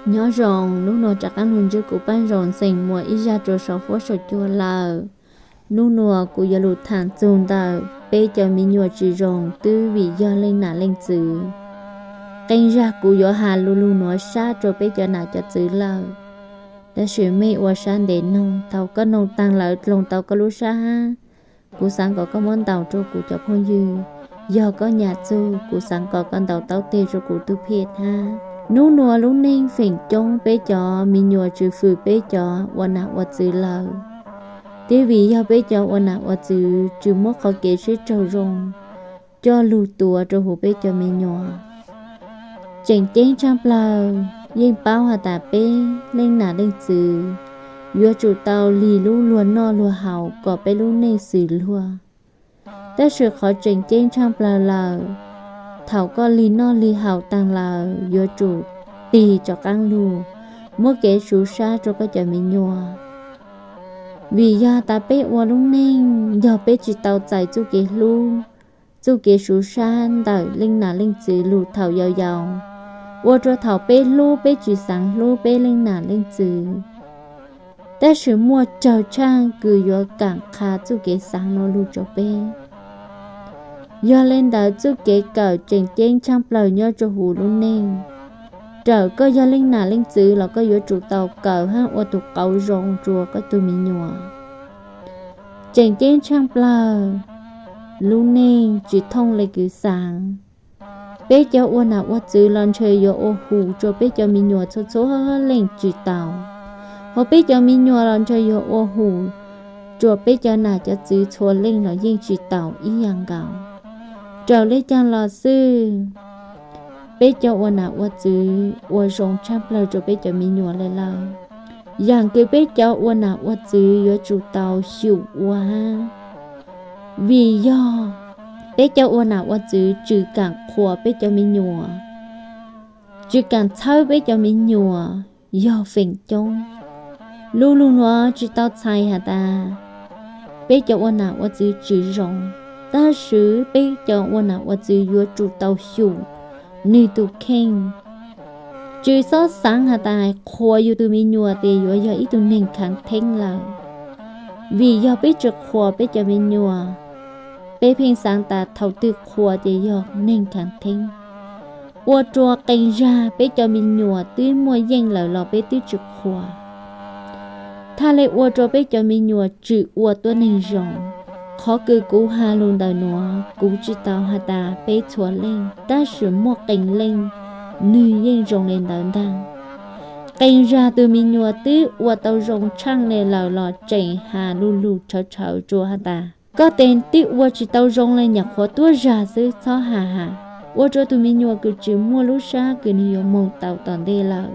Nyob zoo, hnub nuav rov qaab lug ntsib kuv Paaj Zoo xeem Muas ib zag rua sau fuab sau cua lawm. Hnub nuav kuv yuav lug thaam txug ntawm peb cov me nyuam tsis zoo twb vim yog leej nam leej txwv. Qee zag kuv yuav has lu lug nuav sab rua peb cov nam cov txwv lawm, tab sis mej ua sab ntev noog, thaum koj noog taag lawm dloog tau koj lub sab hab, kuv xaav kom koj muab ntaus rua kuv cov phooj ywg. Yog koj nyam txug, kuv xaav kom koj ntaus taub teg rua kuv tug phej hab. Hnub nuav lub neej feem coob peb cov me nyuam tsis fwm peb cov ua nam ua txwv lawm, twb vim yog peb cov ua nam ua txwv tsis muab qhov kev sib raug zoo coj lug tuav rua huv peb cov me nyuam. Tseem ceeb tshaaj plawg, yeej paub has tas peb leej nam leej txwv yuav tsum tau lig lub luag noj luag haus kom peb lub neej xws luag. Tab sis qhov tseem ceeb tshaaj plawg lawm, thaum koj lig noj lig haus taag lawm yuav tsum tig rov qaab lug muab kev suv sab rua koj cov me nyuam. Vim yog tas peb ua lub neej, yog peb tsis tau txais txuj kev hlub, txuj kev suv sab ntawm leej nam leej txwv lug thaum yau yau, ua rua thaum peb hlub peb tsis xaav hlub peb leej nam leej txwv. Tab sis muaj tsawg tshaaj kws yuav kaam qha txuj kev xaav nuav lug rua peb. Yog le ntawd txuj kev kawm tseem ceeb tshaaj plawg nyob rua huv lub neej. Raws koj yog leej nam leej txwv los koj yuav tsum tau kawm hab ua tug qauv zoo rua koj tug me nyuam. Tseem ceeb tshaaj plawg, lub neej tsis thooj le kws xaav. Peb cov ua nam ua txwv los ntshe yuav ua hum rua peb cov me nyuam txhua txhua leej tsis tau, ho peb cov me nyuam los ntshe yuav ua hum rua peb cov nam cov txwv txhua leej los yeej tsis tau ib yam nkaus. Raws le caag los xwb, peb cov ua nam ua txwv ua zoo tshaaj plawg rua peb cov me nyuam le lawm. Yaam kws peb cov ua nam ua txwv yuav tsum tau xyum ua hab, vim yog peb cov ua nam ua txwv tsis kaam qhuas peb cov me nyuam, tsis kaam txhawb peb cov me nyuam yog feem coob. Lu lug nuav tsis tau txhais has tas peb cov ua nam ua txwv tsis zoo, tab sis peb cov ua nam ua txwv yuav tsum tau xyum nwg tug kheej. Tsis xob xaav has tas qhuas yug tug me nyuam tes yuav yog ib tug neeg khaav theeb lawm. Vim yog peb tsis qhuas peb cov me nyuam, peb pheej xaav tas thaum twg qhuas ces yog neeg khaav theeb. Ua rua qee zag peb cov me nyuam twb muaj yeej lawm los peb twb tsis qhuas, thaj le ua rua peb cov me nyuam tsis ua tuab neeg zoo. Qhov kws kuv has lug ntawm nuav kuv tsis tau has tas peb txhua leej, tab sis muaj qee leej nwg yeej zoo le ntawd ntag. Qee zag tug me nyuam twb ua tau zoo tshaaj le lawm los tseem has lu lug tshawv tshawv rua has tas koj tes twb ua tsis tau zoo le, nyam qhuav tuab zag xwb, txhob has has. Ua rua tug me nyuam kws tsis muaj lub sab kws nwg yuav moog tau tom ntej lawm.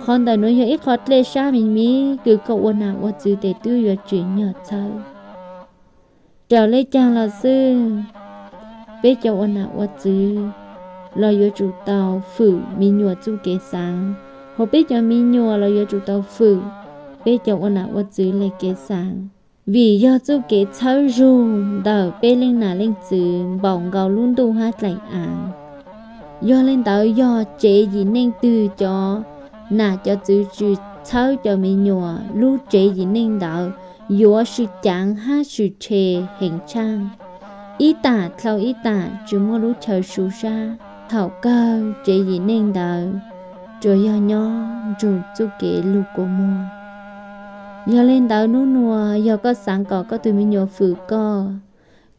Qhov ntawm nuav yog ib qho dlej sab me me kws koj ua nam ua txwv tes twb yuav tsim nyog txhawb. Raws le caag los xwb, peb cov ua nam ua txwv los yuav tsum tau fwm me nyuam txuj kev xaav, hos peb cov me nyuam los yuav tsum tau fwm peb cov ua nam ua txwv le kev xaav. Vim yog txuj kev txhawb zug ntawm peb leej nam leej txwv npaum nkaus lub ntuj hab dlaim aav. Yog le ntawd yog tsev yim neej twg cov nam cov txwv tsis txhawb cov me nyuam, lub tsev yim neej ntawd yuav sib caav hab sib tshe heev tshaaj. Ib tam dlhau ib tam tsis muaj lub chaw su sab, thaum kawg tsev yim neej ntawd tsuas yog nyob nrug txuj kev lug kua muag. Yog le ntawd nub nuav yog koj xaav kom koj tug me nyuam fwm koj,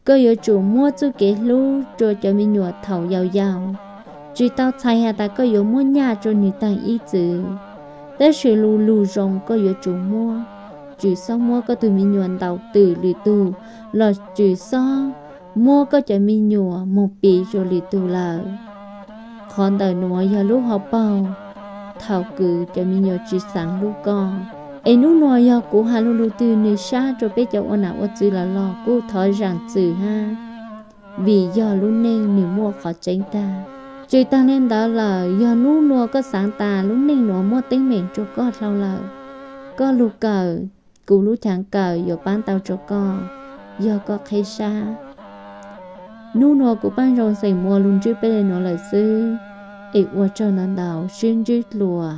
koj yuav tsum muab txuj kev hlub rua cov me nyuam thaum yau yau. Tsis tau txhais has tas koj yuav muab nyaj rua nwg taag ib txwm, tab sis lu lug zoo koj yuav tsum muab. Tsis xob muab koj tug me nyuam ntaus twm lwm tug, los tsis xob muab koj cov me nyuam moog piv rua lwm tug lawm. Qhov ntawm nuav yog lub hauv paug thaum kws cov me nyuam tsis xaav hlub koj. Es nub nuav yog kuv has lu lug twg nwg sab rua peb cov ua nam ua txwv lawm los kuj thov zaam txim hab, vim yog lub neej nwg muaj qhov tseeb tag. Tsis taag le ntawd lawm, yog nub nuav koj xaav tas lub neej nuav muaj teeb meem rua koj dlhau lawm, koj lug kawm, kuv lub chav kawm yuav paab tau rua koj, yog koj qheb sab. Nub nuav kuv Paaj Zoo xeem Muas lug ntsib peb le nuav lawm xwb. es ua tsaug ntau ntau, sib ntsib dlua.